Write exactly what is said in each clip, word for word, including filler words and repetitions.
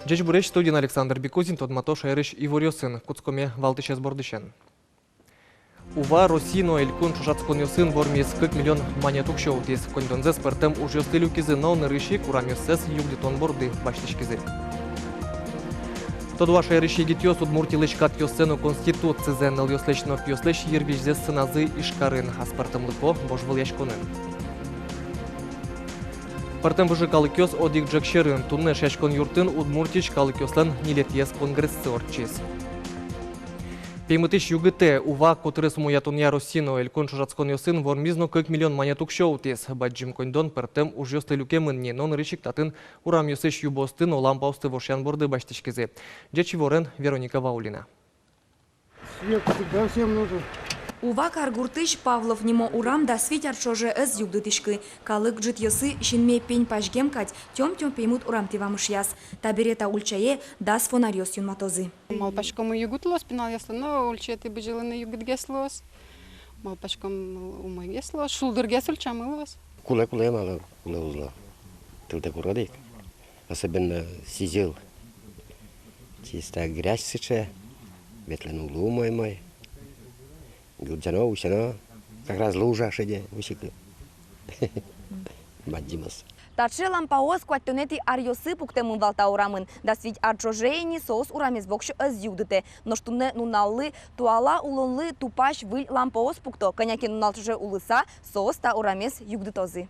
Ӟечбуресь! Студиын Александр Бекузин. Тодмато шаерысь иворъёсын. Кутскоме валтӥсез бордысен. Ува Россиын но элькун ӵошатсконъёсын вормиз, кык миллион манет уксё утӥз. Коньдонзэс пӧртэм ужъёсты люкизы но нырысь ик урамъёссэс югдытон борды басьтӥськизы. Тодо-а шаерысь егитъёс Удмуртилэсь катъёссэ но Конституцизэ? Нылъёслэсь но пиослэсь йырвизьзэс сыназы Ижкарын. Аспӧртэмлыко вожвылъяськонын. Пӧртэм выжы калыкъёс одӥг ӝӧк сьӧрын. Туннэ Эшъяськон юртын Удмуртиысь калыкъёслэн ньылетӥез конгрессы ортчиз. Пеймытысь югытэ. Ува котырес умоятонъя Россиын но элькун ӵошатсконъёсын вормиз но кык миллион манет уксё утӥз. Бадӟым коньдон пӧртэм ужъёсты люкемын ни, но нырысь ик татын урамъёсысь юбоосты но лампаосты вошъян борды басьтӥськизы. Ӟеч иворен Вероника Ваулина. Свет всегда всем нужен. Ува каргуртысь Павлов нимо урам дас вить ар ӵоже ӧз югдытӥськы. Калык ӝытъёсы синме пень пазьгем кадь тём-тём Пеймыт урамтӥ вамышъяз. Табере та ульчае дас фонарьёс юнматозы. Малпаськом, югыт луоз пиналъёслы но, ульчаетӥ бызьылыны югытгес луоз. Малпаськом, умойгес луоз, шулдыргес ульчамы луоз. Кулэ, кулэ, малы кулэ уз лу. Тылтэк урод ик. Особенно сӥзьыл. Чисто грязь сыӵе, ветлыны уг лу умой-умой. Гылӟано, усьыно, как раз лужа шеде, усьыкы. Бадӟымез. Таӵе лампаос куатьтонэтӥ аръёсы пуктэмын вал та урамын. Дас вить ар ӵоже ини соос урамез воксё ӧз югдытэ. Нош туннэ нуналлы туала улонлы тупась выль лампаос пукто. Кӧня ке нунал ӵоже улыса, соос та урамез югдытозы.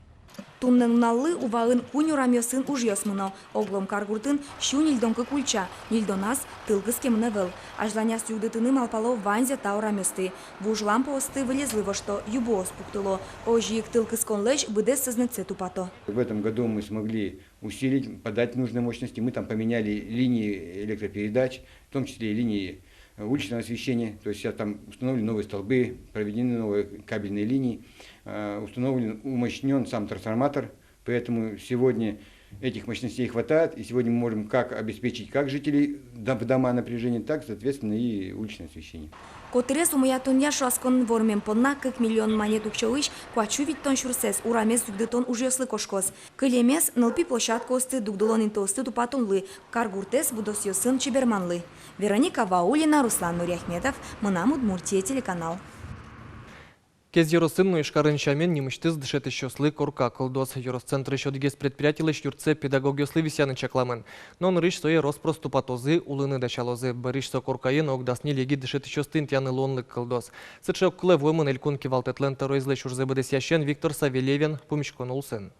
Туннэ нуналлы Уваын куинь урамъёсын ужъёс мыно. Оглом каргуртын сю ньыльдон кык ульча, ньыльдоназ тыл кыскемын ӧвӧл. Азьланяз югдытыны малпало ваньзэ та урамъёсты. Вуж лампаосты вылезлы вошто, юбоос пуктыло. Озьы ик тыл кысконлэсь быдэс сӧзнэтсэ тупато. В этом году мы смогли усилить, подать нужной мощности. Мы там поменяли линии электропередач, в том числе и линии, э, уличного освещения. То есть сейчас там установлены новые столбы, проведены новые кабельные линии, э, установлен, умощнён сам трансформатор. Поэтому сегодня этих мощностей хватает, и сегодня мы можем как обеспечить как жителей дом-, в дома напряжение, так, соответственно, и уличное освещение. Котырес умоятонъя ӵошатсконын вормем понна кык миллион манет уксёысь куать сю витьтон сюрсэз урамез югдытон ужъёслы кошкоз. Кылемез нылпи площадкаосты, дугдылон интыосты тупатонлы, каргуртэз будосъёсын чеберманлы. Вероника Ваулина, Руслан Нуриахметов, «Мынам Удмуртие» телеканал. Кез ёросын но Ижкарын сямен нимысьтыз дышетӥсьёслы корка кылдоз. Ёросцентрысь одӥгез предприятилэсь юртсэ педагогъёслы висъяны чакламын. Но нырысь сое рос-прос тупатозы, улыны дасялозы. Бӧрысь со коркаен ог дас ньыль егит дышетӥсьёсты интыяны луонлык кылдоз. Сыӵе огкылэ вуэмын элькун кивалтэтлэн тӧроезлэсь ужзэ быдэсъясен Виктор Савельевен пумиськон улсын.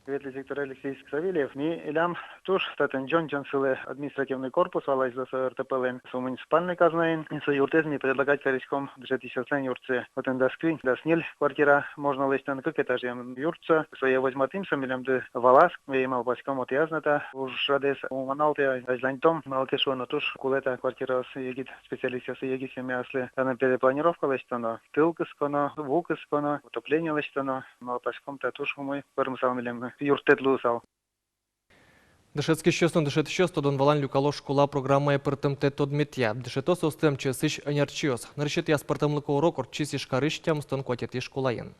Ветлӥсь Виктор Алексеевич Савельев. Милям туж татын ӟон-ӟон сылэ административный корпус вал азьло со РТП-лэн, со муниципальной казнаен. И со юртэз ми предлагать кариськом дышетӥсьёслэн юртсэ. Отын дас куинь, дас ньыль квартира можно лэсьтыны, кык этажъем юрт со. Сое возьматӥм, со милемды валаз, ми малпаськом, отӥяз но та ужрадэз умоналты, азьланьтом, малы ке шуоно туж кулэ та квартираос егит специалистъёслы, егит семьяослы. Тани перепланировка лэсьтоно, тыл кысконо, ву кысконо, отопление лэсьтоно. Малпаськом, та туж умой пӧрмысал милемлы, юрттэт луысал. Дышетскисьёс но дышетӥсьёс тодон-валан люкало школа программае пыртымтэ тодметъя. Дышето соосты МЧС-ысь ӧнерчиос. Нырысетӥ аспӧртэмлыко урок ортчиз Ижкарысь тямыстон куатетӥ школаын.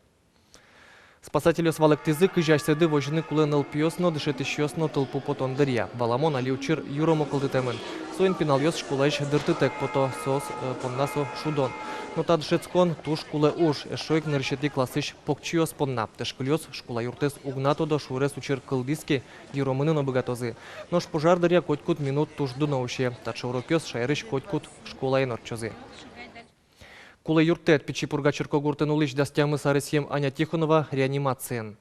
Спасательёс валэктӥзы, кызьы асьсэды возьыны кулэ нылпиос но, дышетӥсьёс но тылпу потон дыръя. Валамон, али учыр юромо кылдытэмын. Соин пиналъёс школаысь дыртытэк пото, соос, э, понна со шудон. Но та дышетскон туж кулэ уж, эшшо ик нырысетӥ классысь покчиос понна. Тышкылъёс школа юртэз уг на тодо, шуэрес учыр кылдӥз ке, юромыны но быгатозы. Нош пожар дыръя котькуд минут туж дуно усе. Таӵе урокъёс шаерысь котькуд школаын ортчозы. Кулэ юрттэт. Пичи Пурга черкогуртын улӥсь дас тямыс аресъем Аня Тихонова реанимациын.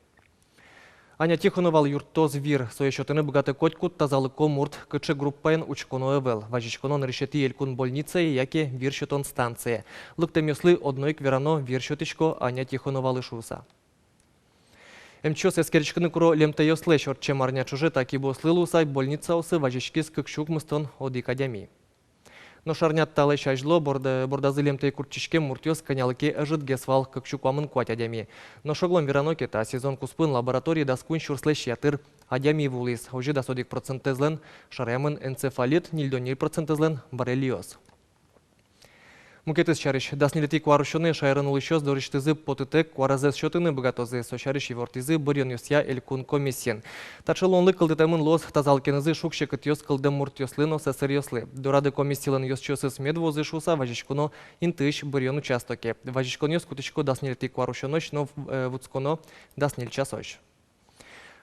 Аня Тихоновалы юрттоз вир. Сое сётыны быгатэ котькуд тазалыко мурт, кыӵе группаен учконо ӧвӧл. Вазиськоно нырысетӥ элькун больницае яке вир сётон станцие. Лыктэмъёслы одно ик верано: вир сётӥсько Аня Тихоновалы шуыса. Эмчиос эскериськыны куро лемтэйёслэсь. Ортчем арня ӵоже та кибыослы луыса больницаосы вазиськиз кык сю укмыстон одӥг адями. Нош арнят талэсь азьло борда-, бордазы лемтэй куртчиськем муртъёс кӧнялы ке ӧжытгес вал, кык сю куамын куать адями. Нош оглом верано ке, та сезон куспын лабораторие дас куинь сюрслэсь ятыр адями вуылӥз. Озьы дас одӥг процентэзлэн шараямын энцефалит, ньыльдон ньыль процентэзлэн — боррелиоз. Мукетыз сярысь. Дас ньылетӥ куарусёнэ шаерын улӥсьёс дорысьтызы потытэк куаразэс сётыны быгатозы. Со сярысь ивортӥзы быръёнъёсъя элькун комиссиын. Таӵе луонлык кылдытэмын луоз тазалыкенызы шуг-секытъёс кылдэм муртъёслы но сӧсыръёслы. Дорады комиссилэн ёзчиосыз мед вуозы шуыса вазиськоно интыысь быръён участоке. Вазиськонъёс кутӥсько дас ньылетӥ куарусёнозь но, э, вутсконо дас ньыль часозь.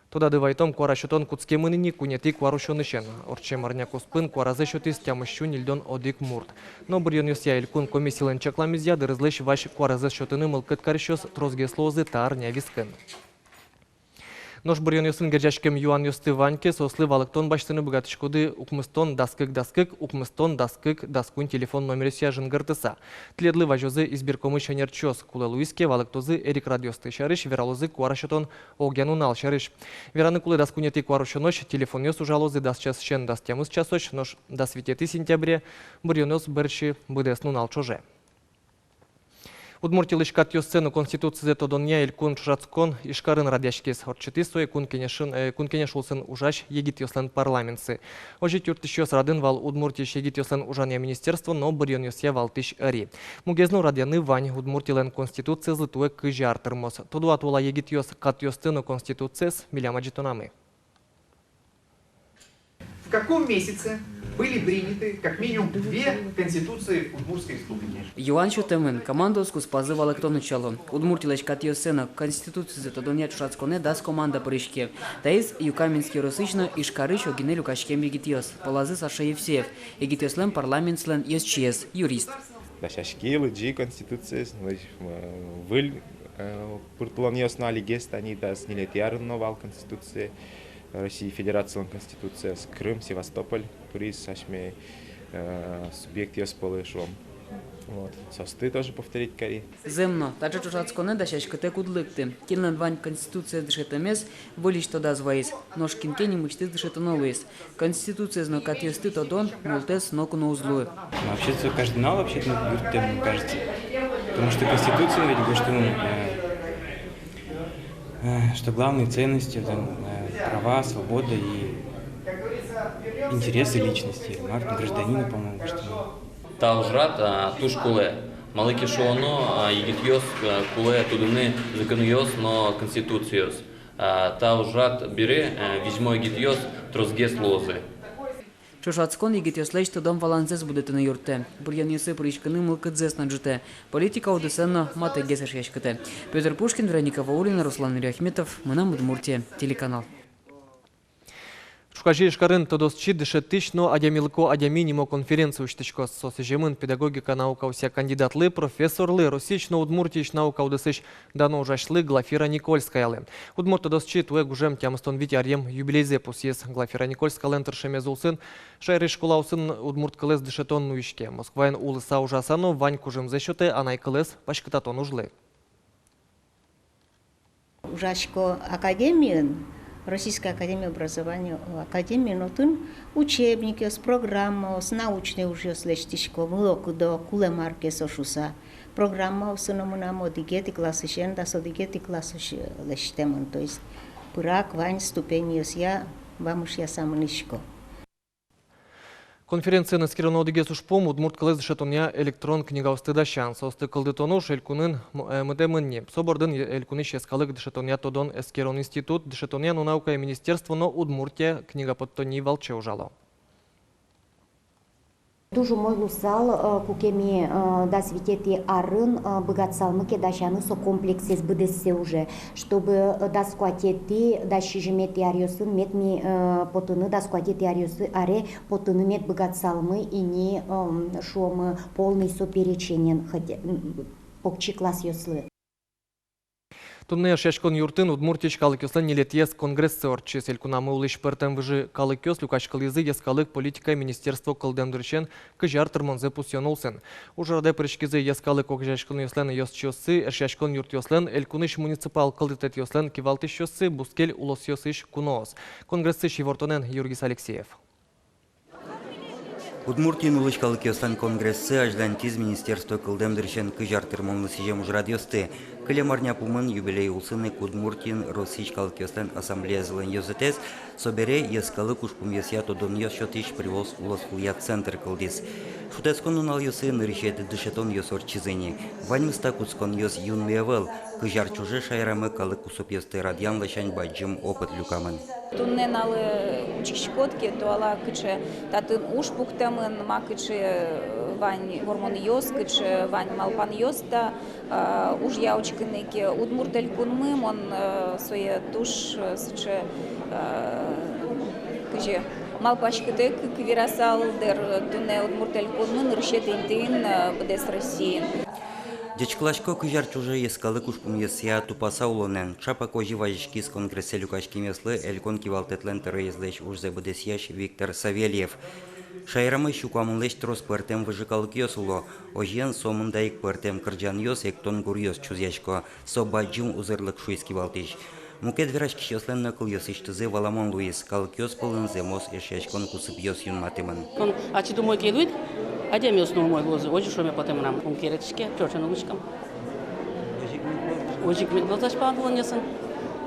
Тодады вайтом, куара сётон кутскемын ини куинетӥ куарусёнысен. Ортчем арня куспын куаразэс сётӥз тямыссю ньыльдон одӥг мурт. Но быръёнъёсъя элькун комиссилэн чакламезъя, дырызлэсь вазь куаразэс сётыны мылкыд карисьёс тросгес луозы та арня вискын. Нош быръёнъёсын герӟаськем юанъёсты вань ке, соослы валэктон басьтыны быгатӥськоды укмыстон дас кык дас кык, укмыстон дас кык дас куинь телефон номеръёсъя жингыртыса. Тӥледлы вазёзы избиркомысь ӧнерчиос. Кулэ луиз ке, валэктозы эрикрадъёсты сярысь, вералозы куара сётон огъя нунал сярысь. Вераны кулэ, дас куинетӥ куарусёнозь телефонъёс ужалозы дас часысен дас тямыс часозь, нош дас витетӥ сентябре быръёнъёс бӧрсьы быдэс нунал ӵоже. Удмуртилэсь катъёссэ но Конституцизэ тодонъя элькун ӵошатскон Ижкарын радъяськиз. Ортчытӥз сое Кун Кенешын, э, Кун Кенеш улсын ужась егитъёслэн парламентсы. Озьы ик юрттӥсьёс радын вал Удмуртиысь егитъёслэн ужанъя министерство но быръёнъёсъя валтӥсь ӧри. Мугез но радъяны вань: Удмуртилэн Конституциезлы туэ кызь ар тырмоз. Тодо-а туала егитъёс катъёсты но Конституциез? Милям адӟытонамы. В каком месяце были приняты как минимум две конституции Удмуртской Республики? Юан сётэмын, командаос куспазы валэктон утчало. Удмуртилэсь катъёссэ но Конституцизэ тодонъя ӵошатсконэ дас команда пыриське. Таиз Юкаменск ёросысь но Ижкарысь огинэ люкаськем егитъёс. Пӧлазы Саша Евсеев, егитъёслэн парламентсылэн ёзчиез, юрист. Дасяськи лыдӟи Конституциез, лыдӟи, э, выль, э, пыртылонъёс но алигес, тани дас ньылетӥ арын но вал Конституция, Россия Федерациялэн Конституцияз, Крым, Севастополь пыриз асьме, э, субъектъёс пӧлы, шуом. Вот. Соосты тоже повторить кари. Зэм но, таӵе ӵошатсконэ дасяськытэк уд лыкты. Кинлэн вань Конституциез дышетэмез, выльысь тодаз вайиз. Нош кин ке нимысьтыз дышетоно луиз. Конституциез но катъёсты тодон мултэс ноку но уз луы. Ну, вообще-то каждый нунал вообще-то юрттэм, мне кажется. Потому что Конституция ведь гожтэмын, э, э, что главные ценности, там, э, права, свобода и интересы личности, или мар-, гражданина, по-моему, гожтэмын. Та ужрад, а, туж кулэ. Малы ке шуоно, а, егитъёс, а, кулэ тодыны законъёс но Конституциос. А, та ужрад бере, а, визьмо егитъёс тросгес луозы. Ӵошатскон егитъёслэсь тодон-валанзэс будэтыны юрттэ, быръёнъёсы пыриськыны мылкыдзэс но ӝутэ, политика удысэн но матэгес эшъяськытэ. Пётр Пушкин, Вероника Ваулина, Руслан Нуриахметов, «Мынам Удмуртие» телеканал. Ӵуказе Ижкарын «Тодосчи, дышетӥсь но адямилыко адями» нимо конференция усьтӥськоз. Со сӥземын педагогика наукаосъя кандидатлы, профессорлы, Россиысь но Удмуртиысь наука удысысь дано ужасьлы Глафира Никольскаялы. Удмурт тодосчи туэ гужем тямыстон вить аръем юбилейзэ пусйиз. Глафира Никольскалэн тыршемез улсын шаерысь школаосын удмурт кылэз дышетон нуиське. Москваын улыса-ужаса но вань кужымзэ сётэ анай кылэз паськытатон ужлы. Ужасько академиын, Российская академия образования, о, академиын, отын учебникъёс, программаос, научной ужъёс лэсьтӥсько, мыло-кыдо, кулэ мар ке со шуыса. Программаосы но мынам одӥгетӥ классысен дас одӥгетӥ классозь лэсьтэмын, то есть пырак вань ступеньёсъя вамышъяса мынӥсько. Конференциын эскероно одӥгез ужпум — удмурт кылэз дышетонъя электрон книгаосты дасян. Соосты кылдытон уж элькунын м-, э, мытэмын ни. Со бордын э-, элькунысь йӧскалык дышетонъя тодон-эскерон институт, дышетонъя но наукая министерство но «Удмуртия» книга поттонни валче ужало. Туж умой луысал, э, куке ми, э, дас витетӥ арын, э, быгатысалмы ке дасяны со комплексэз быдэссэ уже, чтобы, э, дас куатетӥ, дас сизьыметӥ аръёсын мед ми, э, потыны, дас куатетӥ аръёсы аре потыны мед быгатысалмы ини, эм, шуомы, полный со переченен, хотя, м, покчи классъёслы. Туннэ Эшъяськон юртын Удмуртиысь калыкъёслэн ньылетӥез конгрессы ортчиз. Элькунамы улӥсь пӧртэм выжы калыкъёс люкаськылӥзы йӧскалык политикая министерство кылдэм дырысен кызь ар тырмонзэ пусъён улсын. Ужрадэ пыриськизы йӧскалык огазеяськонъёслэн ёзчиоссы, Эшъяськон юртъёслэн, элькунысь муниципал кылдытэтъёслэн кивалтӥсьёссы, бускель улосъёсысь куноос. Конгрессысь ивортонэн Юргис Алексеев. Удмуртиын улӥсь калыкъёслэн конгрессы азьланьтӥз министерство кылдэм дырысен кызь ар тырмонлы сӥзем ужрадъёсты. Кылем арня пумын, юбилей улсын ик, Удмуртиын Россиысь калыкъёслэн ассамблеязылэн ёзэтэз, собере йӧскалык ужпумъёсъя тодонъёс сётӥсь Приволжск улосвылъя центр кылдӥз. Шутэтскон нуналъёсы нырысетӥ дышетонъёс ортчизы ни. Ваньмыз та кутсконъёс юнме ӧвӧл. Кызь ар ӵоже шаерамы калык кусыпъёсты радъян ласянь бадӟым опыт люкамын. Туннэ нуналлы учкиськод ке, туала кыӵе татын уж пуктэмын, ма кыӵе вань вормонъёс, кыӵе вань малпанъёс та, э, ужъя учкыны ке. Удмурт Элькунмы мон, э, сое туж, э, сыӵе, э, кызьы малпаськытэк ик верасал дыр, туннэ Удмурт Элькунмы нырысетӥ интыын, э, быдэс Россиын. Ӟечкыласько кызь ар ӵоже йӧскалык ужпумъёсъя тупаса улонэн. Ӵапак озьы вазиськиз конгрессэ люкаськемъёслы Элькун кивалтэтлэн тӧроезлэсь ужзэ быдэсъясь Виктор Савельев. Шаерамы сю куамынлэсь трос пӧртэм выжы калыкъёс уло. Озьыен, сомында ик пӧртэм кырӟанъёс, эктон гуръёс чузъясько. Со бадӟым узырлык, шуиз кивалтӥсь. Мукет вераськисьёслэн но кылъёсысьтызы валамон луиз: калыкъёс пӧлын зэмос эшъяськон кусыпъёс юнматэмын. Тон ачид умой ке луид, адямиос но умой луозы, озьы шуэме потэ мынам. Ум керетӥське, ӵошен улӥськом. Озьы ик мед луоз азьпалан улонъёсын.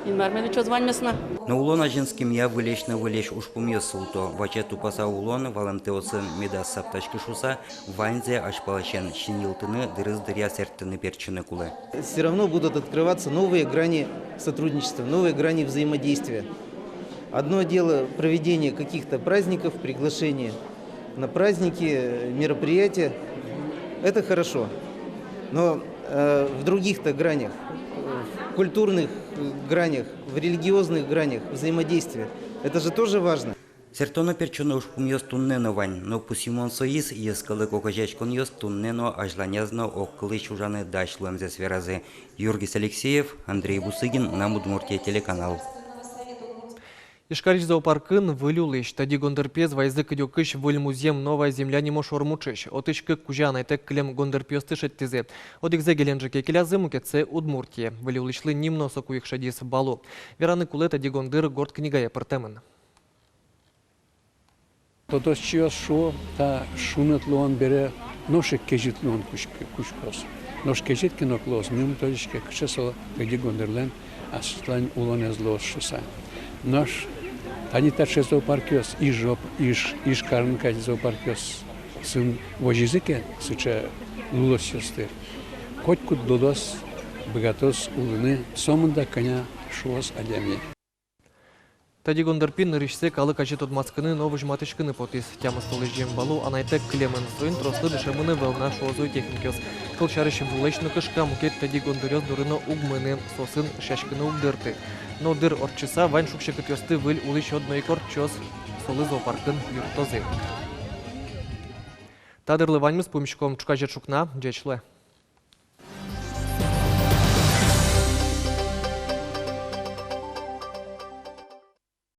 Инмар мед утчоз ваньмес но. Но улон азинскемъя выльесь но выльесь ужпумъёс султо. Ваче тупаса улон валантэосын медаз саптаськы шуыса, ваньзэ азьпаласен синйылтыны, дырыз дыръя сэрттыны-пертчыны кулэ. Всё равно будут открываться новые грани сотрудничества, новые грани взаимодействия. Одно дело проведение каких-то праздников, приглашение на праздники, мероприятия. Это хорошо. Но, э, в других-то гранях, в культурных, э, гранях, в религиозных гранях взаимодействия, это же тоже важно. Сэрттоно-пертчоно ужпумъёс туннэ но вань, но пусйымон соиз: йӧскалык огазеяськонъёс туннэ но, азьланяз но огкылысь ужаны дась луэмзэс веразы. Юргис Алексеев, Андрей Бусыгин, «Мынам Удмуртие» телеканал. Ижкарысь зоопаркын выль улӥсь. Тӧдьы гондырпиез вайизы кыдёкысь выль музъем «Новая земля» нимо шормуӵысь. Отысь кык кузя анайтэк кылем гондырпиосты шедьтӥзы. Одӥгзэ Геленджике келязы, мукетсэ Удмуртие. Выль улӥсьлы ним но соку ик шедиз — Балу. Вераны кулэ, тӧдьы гондыр горд книгае пыртэмын. Тодосчиос шуо, та шуныт луон бере нош ик кезьыт луон кутск-, кутскоз. Нош кезьыт ке но уг луоз, ми ум тодӥське, кыӵе со тӧдьы гондырлэн аслаз улонэз луоз шуыса. Нош тани таӵе зоопаркъёс, Ижоп-, Иж-, Ижкарын кадь зоопаркъёсын возизы ке сыӵе лулосъёсты, котькуд лулос быгатоз улыны, сомында кӧня шуоз адями. Тӧдьы гондырпи нырысьсэ калык азе тодматскыны но возьматӥськыны потӥз. Тямыс толэзьем Балу анайтэк кылемын, соин трослы дышемын ӧвӧл на, шуо зоотехникъёс. Кылсярысь, вулэсь но кышка, мукет тӧдьы гондыръёс доры но уг мыны, соосын эшъяськыны уг дырты. Но дыр ортчыса, вань шуг-секытъёсты выль улӥсь одно ик ортчоз, солы зоопаркын юрттозы. Та дырлы ваньмыз, пумиськом ӵуказе ӵукна, ӟеч луэ.